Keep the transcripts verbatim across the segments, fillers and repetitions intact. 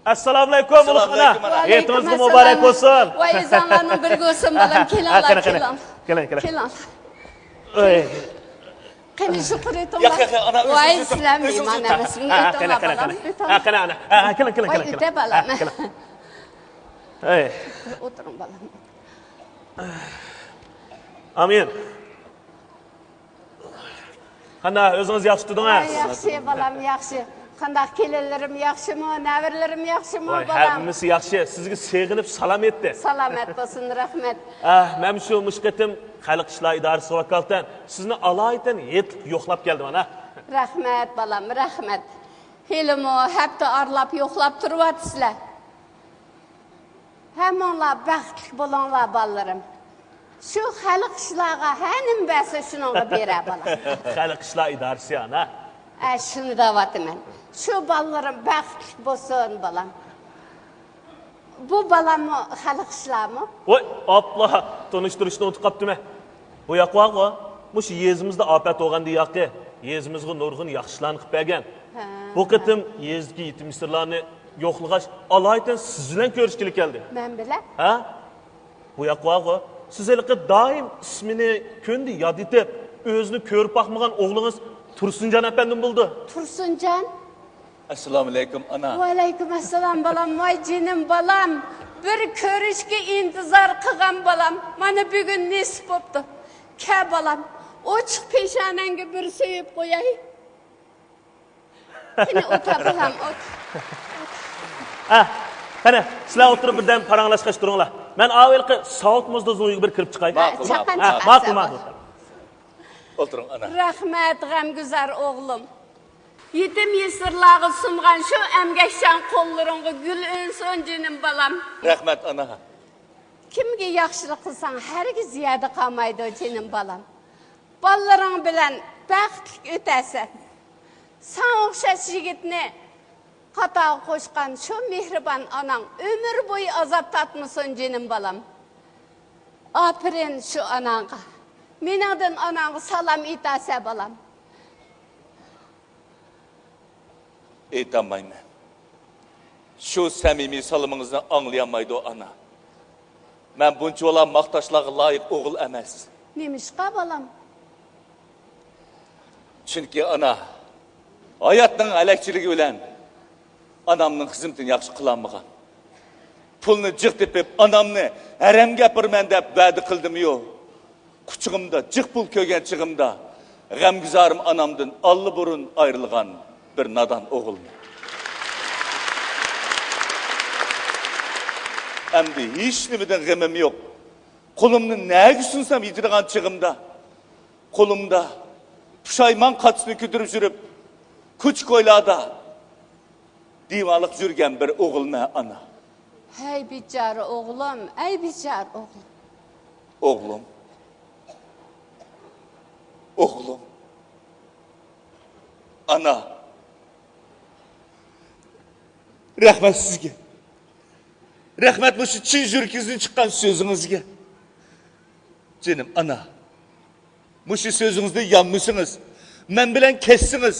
ئەسسالامۇئەلەيكۇم، ئۇلۇغ ئانا. ئەسسالامۇئەلەيكۇم، ئانا. ھېيتىڭىز مۇبارەك بولسۇن. ۋاي، ئۆزۈڭلارنىڭ بىرگە بولسۇن، بالام. ھە، كېلىڭلار، قېنى، قېنى. كېلىڭ. كېلىڭ، كېلىڭ. كېلىڭ. ئۆي. قېنى، شۇ قۇر ئۆتۈڭلار. ياق، ياق، ياق، ئانا، ئۆزىڭىز ۋاي، ئۆتۈڭ. سىلەر ئۆزىڭىز مېھمان ئۆتۈڭ. ئەمەسمۇ؟ ھە، ھە، ئۆتۈڭلار، قېنى، قېنى، بالام، قېنى. ئۆتۈڭلار. ھە، قېنى، ئانا. ھە، ھە، كېلىڭ، كېلىڭ، ۋاي، كېلىڭ، ئۆتە، كېلىڭ. بالام. ھە، كېلىڭ. ئۆي. ئولتۇرۇڭ، بالام. ئامىن. قانداق، ئۆزىڭىز ياخشى تۇردىڭىز؟ ۋاي، ياخشى، بالام، ياخشى. قانداق، كېلىنلىرىم ياخشىمۇ، نەۋرىلىرىم ياخشىمۇ، ۋاي، بالام؟ ھەممىسى ياخشى. سىزگە سېغىنىپ سالام ئېيتتى. سالامەت بولسۇن، رەھمەت. ئە، مەن شۇ مۇشۇ قېتىم خەلق ئىشلار ئىدارىسىغا ۋاكالىتەن سىزنى ئالايىتەن ھېيتلىق يوقلاپ كەلدىم، ئانا. رەھمەت، بالام، رەھمەت. ھېلىمۇ ھەپتە ئارىلاپ يوقلاپ تۇرۇۋاتىسىلەر. ھەممىڭلار بەختلىك بولۇڭلار، بالىلىرىم. شۇ خەلق ئىشلارغا ھە نېمە بەرسە، شۇنىڭغا بېرە، بالام. خەلق ئىشلار ئىدارىسى، ئانا. ئە، شۇنى دەۋاتىمەن. شۇ بالىلىرىم بەختلىك بولسۇن، بالام. بۇ بالاممۇ خەلق ئىشلارمۇ؟ ۋاي، ئاپلا، تونۇشتۇرۇشنى ئۇنتۇپ قاپتىمەن. بۇ ياق بارغۇ، مۇشۇ يېزىمىزدا ئاپەت بولغاندىن ياقى، يېزىمىزغا نۇرغۇن ياخشى ئىشلارنى قىلىپ بەرگەن. ھە. بۇ قېتىم يېزىدىكى يېتىم يېسىرلارنى يوقلىغاچ، ئالايىتەن سىز بىلەن كۆرۈشكىلى كەلدى. مەن بىلەن؟ ھە؟ بۇ ياق بارغۇ، سىز ھېلىقى دائىم ئىسمىنى كۈندە ياد ئېتىپ، ئۆزىنى كۆرۈپ باقمىغان ئوغلىڭىز تۇرسۇنجان ئەپەندىم بولىدۇ. تۇرسۇنجان؟ ئەسسالامۇئەلەيكۇم، ئانا. ۋەئەلەيكۇم ئەسسالام، بالام. ۋاي، جېنىم بالام. بىر كۆرۈشكە ئىنتىزار قىلغان بالام. مانا، بۈگۈن نېسىپ بوپتۇ. كەل، بالام. ئوچۇق پېشانەڭگە بىر سۆيۈپ قوياي. قېنى، ئولتۇر، بالام، ئولتۇر. ئە، قېنى، سىلەر ئولتۇرۇپ بىردەم پاراڭلاشقاچ تۇرۇڭلار. مەن ئاۋۇ ھېلىقى ساۋۇت موزدوزنىڭ ئۆيىگە بىر كىرىپ چىقاي. ماقۇل، ماقۇل، ماقۇل. ماقۇل، ماقۇل. ئولتۇرۇڭ، ئانا. رەھمەت، غەمگۈزار ئوغلۇم. يېتىم يېسىرلارغا سۇنغان شۇ ئەمگەكچان قوللىرىڭغا گۈل ئۈنسۇن، جېنىم بالام. رەھمەت، ئانا. كىمگە ياخشىلىق قىلساڭ، ھەرگىز يەردە قالمايدۇ، جېنىم بالام. بالىلىرىڭ بىلەن بەختلىك ئۆتەرسەن. ساڭا ئوخشاش يىگىتنى قاتارغا قوشقان شۇ مېھرىبان ئاناڭ ئۆمۈر بويى ئازاب تارتمىسۇن، جېنىم بالام. ئاپىرىن شۇ ئاناڭغا. مېنىڭدىن ئاناڭغا سالام ئېيتارسەن، بالام. ئېيتالمايمەن. شۇ سەمىمىي سالىمىڭىزنى ئاڭلىيالمايدۇ، ئانا. مەن بۇنچىۋالا ماختاشلارغا لايىق ئوغۇل ئەمەس. نېمىشقا، بالام؟ چۈنكى، ئانا، ھاياتنىڭ ھەلەكچىلىكى بىلەن ئانامنىڭ خىزمىتىنى ياخشى قىلالمىغان. پۇلنى جىق تېپىپ، ئانامنى ھەرەمگە ئاپىرىمەن دەپ ۋەدە قىلدىمۇ يوق. قۇچىقىمدا جىق پۇل كۆرگەن چېغىمدا، غەمگۈزارىم ئانامدىن ئاللىبۇرۇن ئايرىلغان بىر نادان ئوغۇلمەن. ئەمدى ھېچنېمىدىن غېمىم يوق. قولۇمنى نەگە سۇنسام يېتىدىغان چېغىمدا، قولۇمدا پۇشايمان قاچىسىنى كۆتۈرۈپ يۈرۈپ، كوچا-كويلاردا دىۋالىق يۈرگەن بىر ئوغۇلمەن، ئانا. ھەي بىچارە ئوغلۇم، ئەي بىچارە ئوغلۇم. ئوغلۇم. ئوغلۇم. ئانا. رەھمەت سىزگە. رەھمەت مۇشۇ چىن يۈرىكىڭىزدىن چىققان سۆزىڭىزگە. جېنىم ئانا. مۇشۇ سۆزىڭىزدىن يانمىسىڭىز، مەن بىلەن كەچسىڭىز،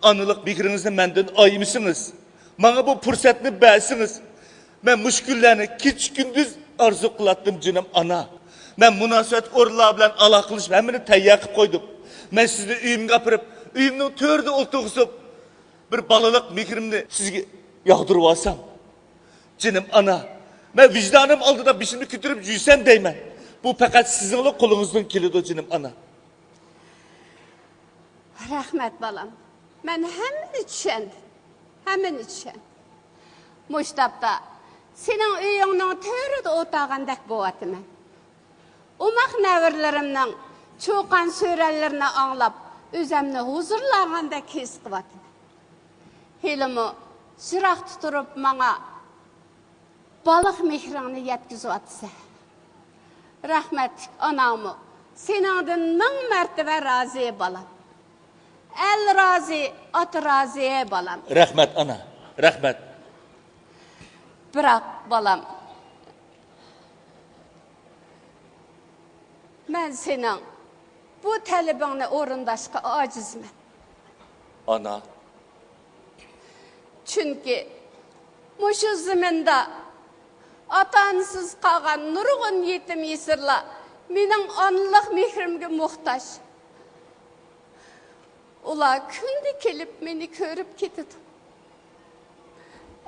ئانىلىق مېھرىڭىزنى مەندىن ئايىمىسىڭىز، ماڭا بۇ پۇرسەتنى بەرسىڭىز، مەن مۇشۇ كۈنلەرنى كېچە-كۈندۈز ئارزۇ قىلاتتىم، جېنىم ئانا. مەن مۇناسىۋەتلىك ئورۇنلار بىلەن ئالاقىلىشىپ، ھەممىنى تەييار قىلىپ قويدۇم. مەن سىزنى ئۆيۈمگە ئاپىرىپ، ئۆيۈمنىڭ تۆرىدە ئولتۇرغۇزۇپ، بىر بالىلىق مېھرىمنى سىزگە ياغدۇرۇۋالسام، جېنىم ئانا، مەن ۋىجدانىم ئالدىدا بېشىمنى كۆتۈرۈپ يۈرسەم دەيمەن. بۇ پەقەت سىزنىڭلا قولىڭىزدىن كېلىدۇ، جېنىم ئانا. رەھمەت، بالام. مەن ھەممىنى چۈشەندىم. ھەممىنى چۈشەندىم. مۇشۇ تاپتا سېنىڭ ئۆيۈڭنىڭ تۆرىدە ئولتۇرغاندەك بولۇۋاتىمەن. ئوماق نەۋرىلىرىمنىڭ چۇقان-سۈرەنلىرىنى ئاڭلاپ، ئۆزۈمنى ھۇزۇرلانغاندەك ھېس قىلىۋاتىمەن. ھېلىمۇ يىراقتا تۇرۇپ ماڭا بالىلىق مېھرىڭنى يەتكۈزۈۋاتىسەن. رەھمەتلىك ئاناڭمۇ سېنىڭدىن مىڭ مەرتىۋە رازى، بالام. ئەل رازى، ئاتا رازى، بالام. رەھمەت، ئانا، رەھمەت. بىراق، بالام، مەن سېنىڭ بۇ تەلىپىڭنى ئورۇنداشقا ئاجىزمەن. ئانا. چۈنكى مۇشۇ زېمىندا ئاتا-ئانىسىز قالغان نۇرغۇن يېتىم-يېسىرلار مېنىڭ ئانىلىق مېھرىمگە موھتاج. ئۇلار كۈندە كېلىپ مېنى كۆرۈپ كېتىدۇ.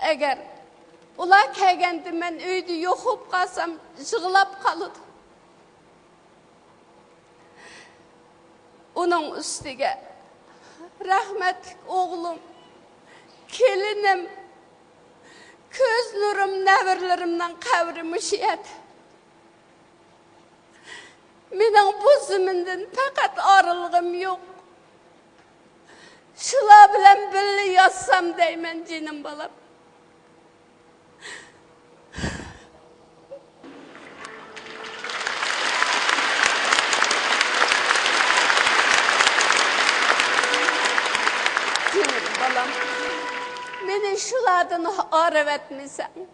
ئەگەر ئۇلار كەلگەندە مەن ئۆيدە يوق بولۇپ قالسام، يىغلاپ قالىدۇ. ئۇنىڭ ئۈستىگە رەھمەتلىك ئوغلۇم، كېلىنىم، كۆز نۇرۇم، نەۋرىلىرىمنىڭ قەبرى مۇشۇ يەردە. مېنىڭ بۇ زېمىندىن پەقەت ئايرىلغۇم يوق. شۇلار بىلەن بىللە ياتسام دەيمەن، جېنىم بالام. جېنىم بالام، مېنى شۇلاردىن ئايرىۋەتمىسەڭ.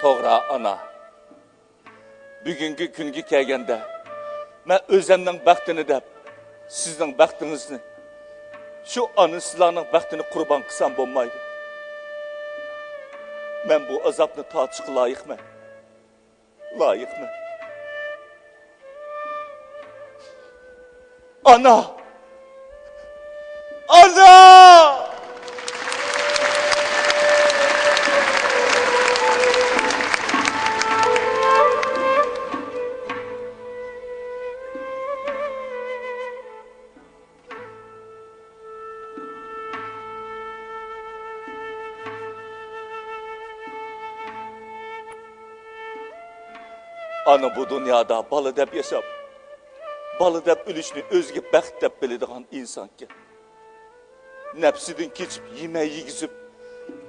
توغرا، ئانا. بۈگۈنكى كۈنگە كەلگەندە، مەن ئۆزەمنىڭ بەختىنى دەپ، سىزنىڭ بەختىڭىزنى، شۇ ئانىسىزلارنىڭ بەختىنى قۇربان قىلسام بولمايدۇ. مەن بۇ ئازابنى تارتىشقا لايىقمەن. لايىقمەن. ئانا! ئانا! ئانا بۇ دۇنيادا بالا دەپ ياشاپ، بالا دەپ ئۆلۈشنى ئۆزىگە بەخت دەپ بىلىدىغان ئىنسانكەن. نەپسىدىن كېچىپ، يېمەي يېگۈزۈپ،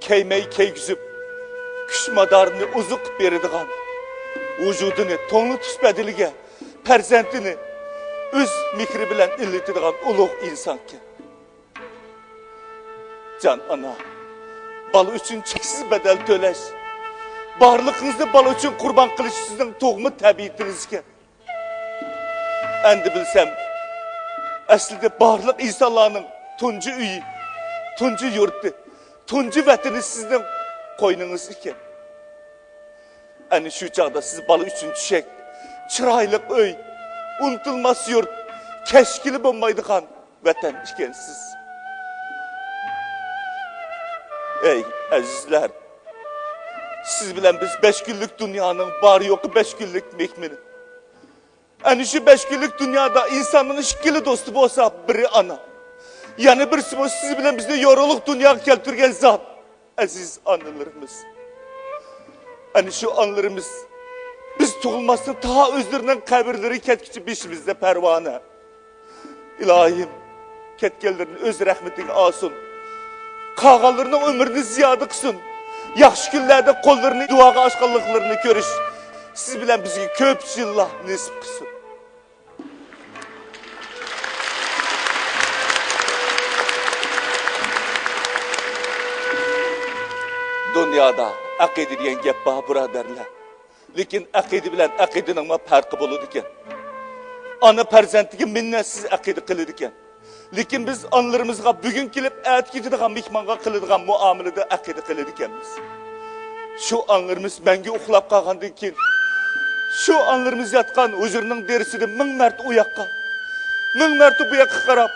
كىيمەي كىيگۈزۈپ، كۈچ مادارىنى ئوزۇق قىلىپ بېرىدىغان، ۋۇجۇدىنى توڭلىتىش بەدىلىگە پەرزەنتىنى ئۆز مېھرى بىلەن ئىللىتىدىغان ئۇلۇغ ئىنسانكەن. جان ئانا، بالا ئۈچۈن چەكسىز بەدەل تۆلەش، بارلىقىڭىزنى بالا ئۈچۈن قۇربان قىلىش سىزنىڭ تۇغما تەبىئىتىڭىزكەن. ئەمدى بىلسەم، ئەسلىدە بارلىق ئىنسانلارنىڭ تۇنجى ئۆيى، تۇنجى يۇرتى، تۇنجى ۋەتىنى سىزنىڭ قوينىڭىز ئىكەن. ئەنە شۇ چاغدا سىز بالا ئۈچۈن چۈشەك، چىرايلىق ئۆي، ئۇنتۇلماس يۇرت، كەچكىلى بولمايدىغان ۋەتەن ئىكەنسىز. ئەي ئەزىزلەر، سىز بىلەن بىز بەش كۈنلۈك دۇنيانىڭ بار-يوقى بەش كۈنلۈك مېھمىنى. ئەنە شۇ بەش كۈنلۈك دۇنيادا ئىنساننىڭ ئىككىلا دوستى بولسا، بىرى ئانا، يەنە بىرسى بولسا سىز بىلەن بىزنى يورۇقلۇق دۇنياغا كەلتۈرگەن زات، ئەزىز ئانىلىرىمىز. ئەنە شۇ ئانىلىرىمىز بىز تۇغۇلماستىن تا ئۆزلىرىنىڭ قەبرىلىرىگە كەتكۈچە بېشىمىزدا پەرۋانە. ئىلاھىم، كەتكەنلىرىنى ئۆز رەھمىتىگە ئالسۇن. قالغانلىرىنىڭ ئۆمرىنى زىيادە قىلسۇن. ياخشى كۈنلەردە قوللىرىنى دۇئاغا ئاچقانلىقلىرىنى كۆرۈش سىز بىلەن بىزگە كۆپ يىللار نېسىپ قىلسۇن. دۇنيادا ئەقىدە دېگەن گەپ بار، بۇرادەرلەر. لېكىن ئەقىدە بىلەن ئەقىدىنىڭمۇ پەرقى بولىدىكەن. ئانا پەرزەنتىگە مىننەتسىز ئەقىدە قىلىدىكەن. لېكىن بىز ئانىلىرىمىزغا بۈگۈن كېلىپ، ئەتە كېتىدىغان مېھمانغا قىلىدىغان مۇئامىلىدە ئەقىدە قىلىدىكەنمىز. شۇ ئانىلىرىمىز مەڭگۈ ئۇخلاپ قالغاندىن كېيىن، شۇ ئانىلىرىمىز ياتقان ھۇجرىنىڭ دېرىزىدىن مىڭ مەرتە ئۇ ياققا، مىڭ مەرتە بۇ ياققا قاراپ،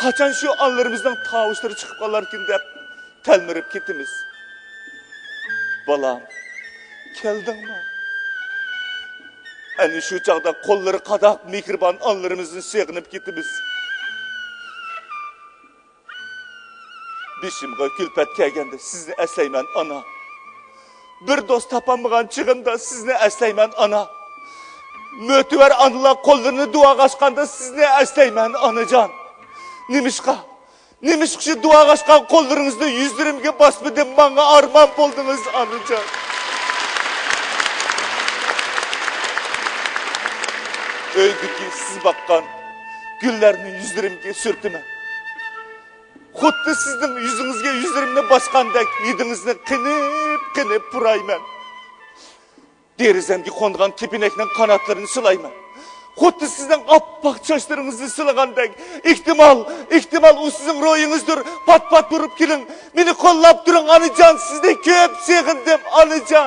قاچان شۇ ئانىلىرىمىزنىڭ تاۋۇشلىرى چىقىپ قالاركىن دەپ، تەلمۈرۈپ كېتىمىز. بالام، كەلدىڭمۇ؟ ئەنە شۇ چاغدا قوللىرى قاداق مېھرىبان ئانىلىرىمىزنى سېغىنىپ كېتىمىز. بېشىمغا كۈلپەت كەلگەندە سىزنى ئەسلەيمەن، ئانا. بىر دوست تاپالمىغان چېغىمدا سىزنى ئەسلەيمەن، ئانا. مۆتىۋەر ئانىلار قوللىرىنى دۇئاغا ئاچقاندا سىزنى ئەسلەيمەن، ئانىجان. نېمىشقا؟ نېمىشقا شۇ دۇئاغا ئاچقان قوللىرىڭىزنى يۈزلىرىمگە باسمىدىم، ماڭا ئارمان بولدىڭىز، ئانىجان. ئۆيدىكى سىز باققان گۈللەرنى يۈزلىرىمگە سۈرتىمەن. خۇددى سىزنىڭ يۈزىڭىزگە يۈزلىرىمنى باسقاندەك، ھىدىڭىزنى قېنىپ-قېنىپ پۇرايمەن. دېرىزەمگە قونغان كېپىنەكنىڭ قاناتلىرىنى سىلايمەن. خۇددى سىزنىڭ ئاپئاق چاچلىرىڭىزنى سىلىغاندەك. ئېھتىمال، ئېھتىمال، ئۇ سىزنىڭ روھىڭىزدۇر. پات-پات بۇرۇپ كېلىڭ. مېنى قوللاپ تۇرۇڭ، ئانىجان. سىزنى كۆپ سېغىندىم، ئانىجان.